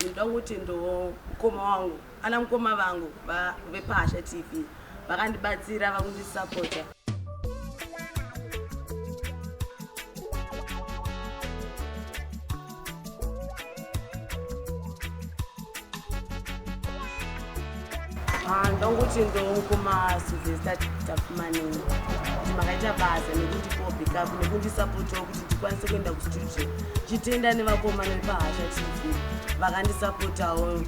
TV, ndoda kungotendawo mukoma wangu, ana mukoma vangu vepaHasha TV vakandibatsira, vakundisapota. Ah, ndongoti ndokuma Sylvester Tapfumaneyi kuti makaita basa nekundipawo backup nekundisapotawo kuti ndikwanise kuenda kustudio. Chitenda nevakomana vepaHasha TV vakandisapotawo,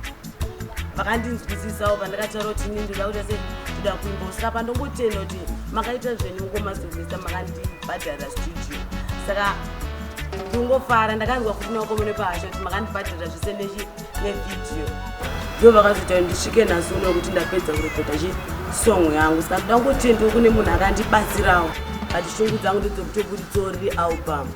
vakandinzwisisawo pandakataura kuti ini ndoda kuita sei, ndoda kuimba. Saka pandongotenda kuti makaita zvenyu mukoma Sylvester, makandibhadharira studio, saka ndingofara. Ndakanzwa kuti nevakomana vepaHasha kuti makandibhadharira zvese nechi nevhidhiyo, ndo vakazoita kuti ndisvike nhasi uno kuti ndapedza kurekodha chisong yangu. Saka ndoda kungotendawo kune munhu akandibatsirawo, but shungu dzangu ndedzekutobuditsawo riri album.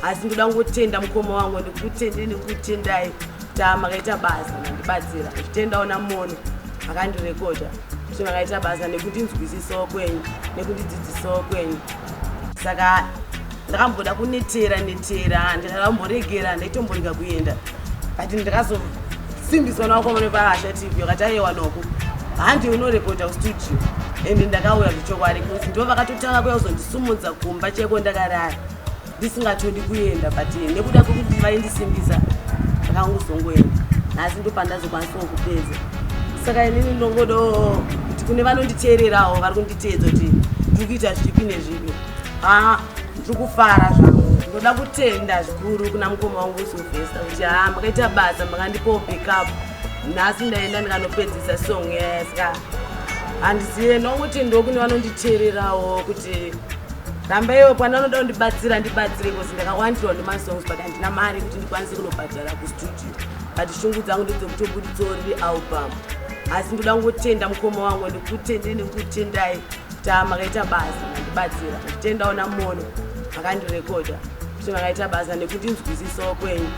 Asi ndoda kungotenda mukoma wangu, ndikutende nekutendai kuti aa makaita basa, mandibatsira. Ndichitendawo naMono akandirekodha kuti makaita basa nekundinzwisisawo kwenyu nekundidzidzisawo kwenyu. Saka ndakamboda kunetera netera, ndikakamboregera, ndaitomborega kuenda, but ndakazosimbiswa navakomana vepaHasha TV vakati, "Aiwa Noku, handi unorekodha kustudio." Ende ndakauya zvechokwadi, kuti ndo vakatotanga kuya kuzondisumudza kumba chaiko. Ndakarara ndisingatodi kuenda, but nekuda kwekuti vaindisimbisa ndakangozongoenda. Nhasi ndo pandazokwanisawo kupedza. Saka inini ndongodo kuti kune vanonditeererawo, vari kunditeedza kuti ndiri kuita zvipi nezvipi, ha, ndiri kufara zvangu. Ndoda kutenda zvikuru kuna mukoma wangu Sylvester kuti ha, makaita basa, makandipawo backup. Nhasi ndaenda ndikanopedzisa song yaya. Saka handizive, ndongotendawo kune vanonditeererawo kuti rambaiwo pandanoda kundibatsira, ndibatsire, because ndakawandirwa nemasongs, but handina mari kuti ndikwanise kunobhadhara kustudio, but shungu dzangu ndedzekutobuditsawo riri album. Asi ndoda kungotenda mukoma wangu, ndikutende nekutendai kuti aa makaita basa, mandibatsira. Ndichitendawo naMono akandirekodha kuti makaita basa nekundinzwisisawo kwenyu.